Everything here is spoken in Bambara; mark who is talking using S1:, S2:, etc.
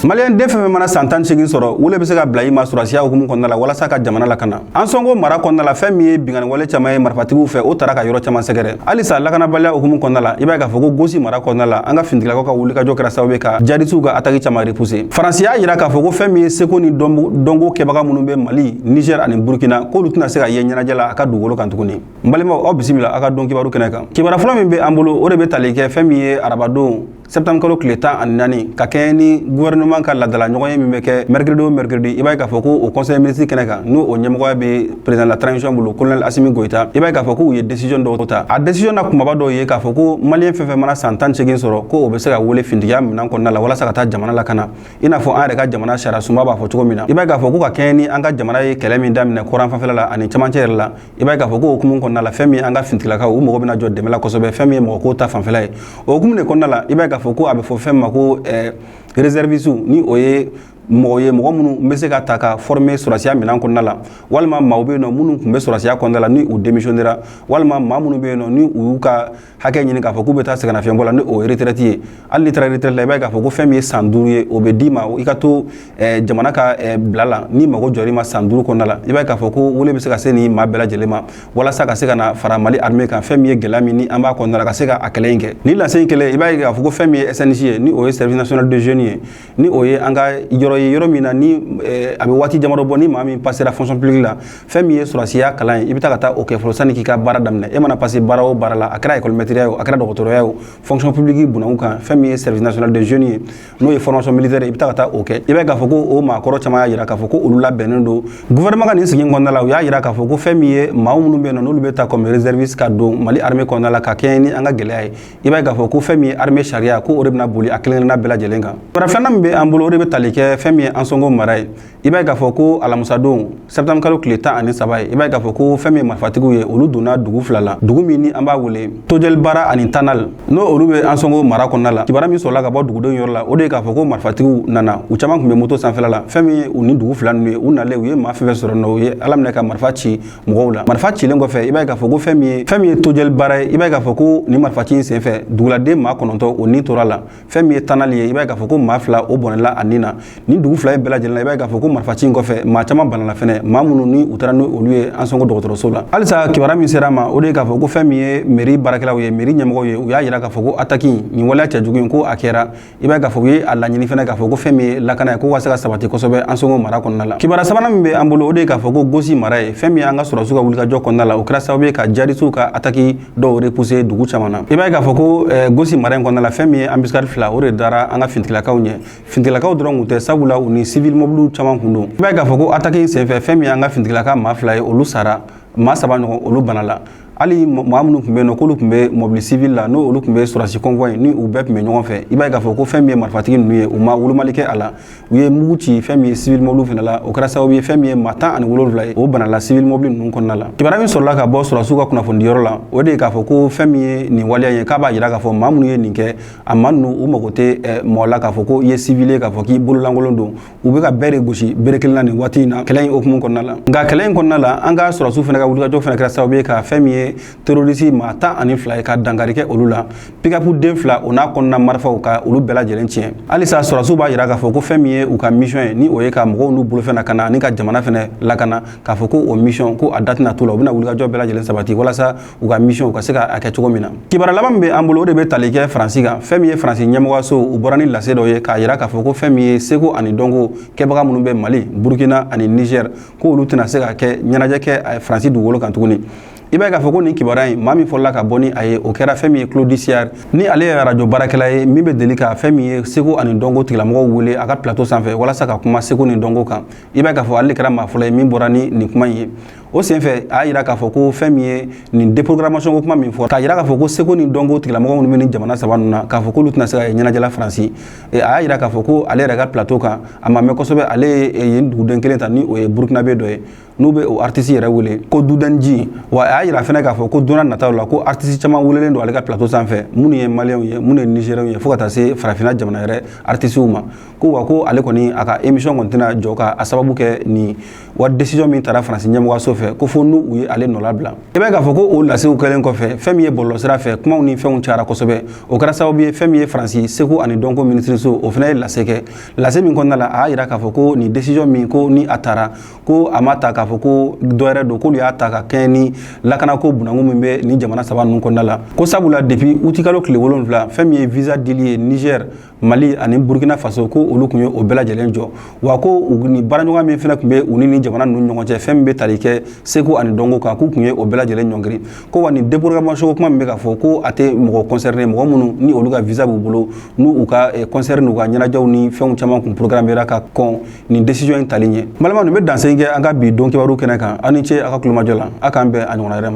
S1: Maliyɛn den fɛn fɛn mana san 18 sɔrɔ, wele bɛ se ka bila i ma sɔrɔdasiya hukumu kɔnɔna la walasa ka jamana lakana. Ansongo mara kɔnɔna la, fɛn min ye binkanni wale caman ye marifatigiw fɛ, o taara ka yɔrɔ caman sɛgɛrɛ. Halisa lakanabaliya hukumu kɔnɔna la, i b'a ye k'a fɔ ko Gosi mara kɔnɔna la, an ka finitigilakaw ka wulikajɔ kɛra sababu ye ka jihadisiw ka attaque caman repousser. Faransi y'a jira k'a fɔ ko fɛn min ye seko ni dɔnko kɛbaga minnu bɛ Mali, Niger ani Burkina, k'olu tɛna se ka ye ɲɛnajɛ la a ka dugukolo kan tuguni. N balimaw, aw bisimila aw ka don kibaru kɛnɛ kan. Kibaru fɔlɔ min bɛ an bolo, o de bɛ tali kɛ fɛn min ye arabadon septembre kalo tile 14, ka kɛɲɛ ni gouvernement ka ladala ɲɔgɔn ye min bɛ kɛ mercredi o mercredi. I b'a ye k'a fɔ ko o conseil ministre kɛnɛ kan, n'o o ɲɛmɔgɔya bɛ président de la transition bolo, colonel Assimi Goïta, i b'a ye k'a fɔ k'u ye décision dɔw ta. A décision na kumaba dɔw ye k'a fɔ ko maliyɛn fɛn fɛn mana san 18 sɔrɔ, ko o bɛ se ka wele finitigiya minɛn kɔnɔna la walasa ka taa jamana lakana, i n'a fɔ an yɛrɛ ka jamana sariya sunba b'a fɔ cogo min na. I b'a ye k'a fɔ ko ka kɛɲɛ ni an ka jamana ye kɛlɛ min daminɛ kɔrɔn fanfɛla la ani cɛmancɛ yɛrɛ la, i b'a ye k'a fɔ ko hukumu kɔnɔna la, fɛn min an ka finitigilakaw u mago bɛna jɔ dɛmɛ la kosɛbɛ, fɛn min ye mɔgɔko ta fanfɛla ye. O hukumu de kɔnɔna la, i b'a ye k'a fɔ ko a bɛ fɔ fɛn ma ko réserviste, ni o ye mɔgɔ ye, mɔgɔ minnu bɛ se ka ta ka former sɔrɔdasiya minɛn kɔnɔna la, walima maaw bɛ yen nɔ minnu tun bɛ sɔrɔdasiya kɔnɔna la ni u démissionnera, walima maa minnu bɛ yen nɔ ni u y'u ka hakɛ ɲini k'a fɔ k'u bɛ taa sɛgɛnnafiɲɛbɔ la, ni o ye retraite ye. Hali n'i taara retraite la, i b'a ye k'a fɔ ko fɛn min ye san 5 ye, o bɛ d'i ma i ka to jamana ka bila la. N'i mago jɔr'i ma san 5 kɔnɔna la, i b'a ye k'a fɔ ko wele bɛ se ka se nin maa bɛɛ lajɛlen ma walasa ka se ka na fara Mali armée kan, fɛn min ye gɛlɛya min ni an b'a kɔnɔna la, ka se ka a kɛlɛ in kɛ. Ni lase in kɛlen, i b'a ye k'a fɔ ko fɛn min ye SNJ ye, ni o ye service national de jeunes ye, ni o ye an ka yɔrɔ ye, yɔrɔ min na ni a bɛ waati damadɔ bɔ, ni maa min passera fonction publique la, fɛn min ye sɔrɔdasiya kalan ye, i bɛ taa ka taa o kɛ fɔlɔ sani k'i ka baara daminɛ. E mana passer baara o baara la, a kɛra école maître ye o, a kɛra dɔgɔtɔrɔya ye o, fonction publique bunakun kan, fɛn min ye service national de jeunes ye, n'o ye formation militaire ye, i bɛ taa ka taa o kɛ. I b'a ye k'a fɔ ko o maakɔrɔ caman y'a jira k'a fɔ ko olu labɛnnen don. Gouvernement ka nin sigi kɔnɔna la, u y'a jira k'a fɔ ko fɛn min ye maa minnu bɛ yen nɔ, n'olu bɛ ta comme réserviste ka don Mali armée kɔnɔna la ka kɛɲɛ ni an ka gɛlɛya ye, i b'a ye k'a fɔ ko fɛn min ye armée sariya, ko o de bɛna boli a kelen kelenna bɛɛ lajɛlen kan. Kibaruya filanan min bɛ an bolo, o de bɛ tali kɛ fɛn min ye Ansongo mara ye. I b'a ye k'a fɔ ko alamisadon septembre kalo tile 13 ye, i b'a ye k'a fɔ ko fɛn min ye marifatigiw ye, olu donna dugu fila la, dugu min ni an b'a wele Tojɛli Bara ani Tanal, n'o olu bɛ Ansongo mara kɔnɔna la. Kibaruya min sɔrɔla ka bɔ dugudenw yɔrɔ la, o de ye k'a fɔ ko marifatigiw nana, u caman tun bɛ moto sanfɛla la. Fɛn min ye u ni dugu fila ninnu ye, u nalen, u ye maa fɛn fɛn sɔrɔ nɔ, u ye ala minɛ ka marifa ci mɔgɔw la. Marifa cilen kɔfɛ, i b'a ye k'a fɔ ko fɛn min ye Tojɛli Bara ye, i b'a ye k'a fɔ ko nin marifa ci in senfɛ, duguladen maa 9 o ni tora la. Fɛn min ye Tanali ye, i b'a ye k'a fɔ ko maa 2 o bɔnɛla a nin na. Nin dugu fila in bɛɛ lajɛlen la, i b'a ye k'a fɔ ko marifa ci in kɔfɛ, maa caman banana fɛnɛ, maa minnu ni u taara ni olu ye Ansongo dɔgɔtɔrɔso la. Halisa kibaruya min sera a ma, o de ye k'a fɔ ko fɛn min ye mairie baarakɛlaw ye, mairie ɲɛmɔgɔw ye, u y'a jira k'a fɔ ko attaque nin, waleya cɛjugu in, ko a kɛra. I b'a ye k'a fɔ u ye a laɲini fɛnɛ k'a fɔ ko fɛn min ye lakana ye, ko ka se ka sabati kosɛbɛ Ansongo mara kɔnɔna la. Kibaruya sabanan min bɛ an bolo, o de ye k'a fɔ ko Gosi mara ye, fɛn min ye an ka sɔrɔdasiw ka wulikajɔ kɔnɔna la, o kɛra sababu ye ka jihadisiw ka attaque dɔw repousser dugu caman na. I b'a ye k'a fɔ ko Gosi mara in kɔnɔna la, fɛn min ye embuscade fila, o de dara an ka finitigilakaw ɲɛ. Finitigilakaw dɔrɔn kun tɛ, sabula u ni civil mobiliw caman kun don. I b'a ye k'a fɔ ko attaque in senfɛ, fɛn min ye an ka finitigilaka maa 2 ye, olu sara, maa 3 ɲɔgɔn olu banala. Hali maa minnu tun bɛ yen nɔ k'olu tun bɛ mobili civil la, n'o olu tun bɛ sɔrɔdasi convoi ye, ni u bɛɛ tun bɛ ɲɔgɔn fɛ, i b'a ye k'a fɔ ko fɛn min ye marifatigi ninnu ye, u ma wolomali kɛ a la, u ye mugu ci fɛn min ye civil mobili fana la. O kɛra sababu ye fɛn min ye maa 17 ye, o banala civil mobili ninnu kɔnɔna la. Kibaruya min sɔrɔla ka bɔ sɔrɔdasiw ka kunnafonidiyɔrɔ la, o de ye k'a fɔ ko fɛn min ye nin waleya ye, k'a b'a jira k'a fɔ maa minnu ye nin kɛ, a maa ninnu u mago tɛ mɔgɔ la k'a fɔ ko i ye civil ye, k'a fɔ k'i bololankolon don. U bɛ ka bɛɛ de gosi bere kelen na nin waati in na kɛlɛ in hukumu kɔnɔna la. Nka kɛlɛ in kɔnɔna la, an ka sɔrɔdasiw fana ka wulikajɔ fana kɛra sababu ye ka fɛn min ye terroriste maa 12 ye, ka dankari kɛ olu la. Pick-up den fila, o n'a kɔnɔna marifaw, ka olu bɛɛ lajɛlen tiɲɛ. Halisa sɔrɔdasiw b'a jira k'a fɔ ko fɛn min ye u ka mission ye, ni o ye ka mɔgɔw n'u bolofɛn lakana ani ka jamana fɛnɛ lakana, k'a fɔ ko o mission, ko a da tɛna t'o la. U bɛna wulikajɔ bɛɛ lajɛlen sabati walasa u ka mission u ka se ka a kɛ cogo min na. Kibaruya laban min bɛ an bolo, o de bɛ tali kɛ Faransi kan. Fɛn min ye Faransi ɲɛmɔgɔyaso, u bɔra ni lase dɔ ye k'a jira k'a fɔ ko fɛn min ye seko ani dɔnko kɛbaga minnu bɛ Mali, Burukina ani Niger, ko olu tɛna se ka kɛ ɲɛnajɛ kɛ Faransi dugukolo kan tuguni. I b'a ye k'a fɔ ko nin kibaruya in, maa min fɔlɔla ka bɔ ni a ye, o kɛra fɛn min ye Claudy Siar, ni ale ye arajo baarakɛla ye min bɛ deli ka fɛn min ye seko ani dɔnko tigilamɔgɔw wele a ka plateau sanfɛ walasa ka kuma seko ni dɔnko kan. I b'a ye k'a fɔ ale de kɛra maa fɔlɔ ye min bɔra ni nin kuma in ye. O senfɛ, a y'a jira k'a fɔ ko fɛn min ye nin déprogrammation ko kuma min fɔ, k'a jira k'a fɔ ko seko ni dɔnko tigilamɔgɔ minnu bɛ nin jamana saba ninnu na, k'a fɔ k'olu tɛna se ka ɲɛnajɛla Faransi. A y'a jira k'a fɔ ko ale yɛrɛ ka plateau kan, a ma mɛn kosɛbɛ, ale ye yen duguden kelen ta, ni o ye Burukinabe dɔ ye, n'u bɛ o artiste yɛrɛ wele ko Dudenji. Wa a y'a jira fɛnɛ k'a fɔ ko don nataw la, ko artiste caman welelen don ale ka plateau sanfɛ, minnu ye maliyɛnw ye, minnu ye nigériens ye, fo ka taa se farafinna jamana yɛrɛ artistew ma. Ko wa ko ale kɔni a ka émission kɔni tɛna jɔ ka a sababu kɛ nin wa décision min taara Faransi ɲɛmɔgɔyaso fɛ. kɔfɛ, ko fo n'u u ye ale nɔla bila. I b'a ye k'a fɔ ko o lasew kɛlen kɔfɛ, fɛn min ye bɔlɔlɔsira fɛ, kumaw ni fɛnw cayara kosɛbɛ. O kɛra sababu ye, fɛn min ye Faransi seko ani dɔnko minisiriso, o fana ye lase kɛ. Lase min kɔnɔna la, a y'a yira k'a fɔ ko nin décision min ko ni a taara, ko a ma ta k'a fɔ ko dɔ wɛrɛ don, k'olu y'a ta ka kɛɲɛ ni lakanako bunakun min bɛ nin jamana saba ninnu kɔnɔna la, ko sabula depuis utikalo tile 7, fɛn min ye visa dili ye Niger, Mali ani Burkina Faso, ko olu tun ye o bɛɛ lajɛlen jɔ. Wa ko u ni baaraɲɔgɔn min fana tun bɛ u ni ni jamana ninnu ɲɔgɔn cɛ, fɛn min bɛ tali kɛ seko ani dɔnko kan, k'u tun ye o bɛɛ lajɛlen ɲɔngiri. Ko wa nin déprogrammation kuma min bɛ ka fɔ, ko a tɛ mɔgɔ concerné, mɔgɔ minnu ni olu ka visa b'u bolo, n'u u ka concert n'u ka ɲɛnajɛw ni fɛnw caman kun programmera ka kɔn nin décision in tali ɲɛ. Balima, nin bɛ dansigi kɛ an ka bi don kibaru kɛnɛ kan. Aw ni ce aw ka kulomajɔ la. A k'an bɛn a ɲɔgɔnna wɛrɛ ma.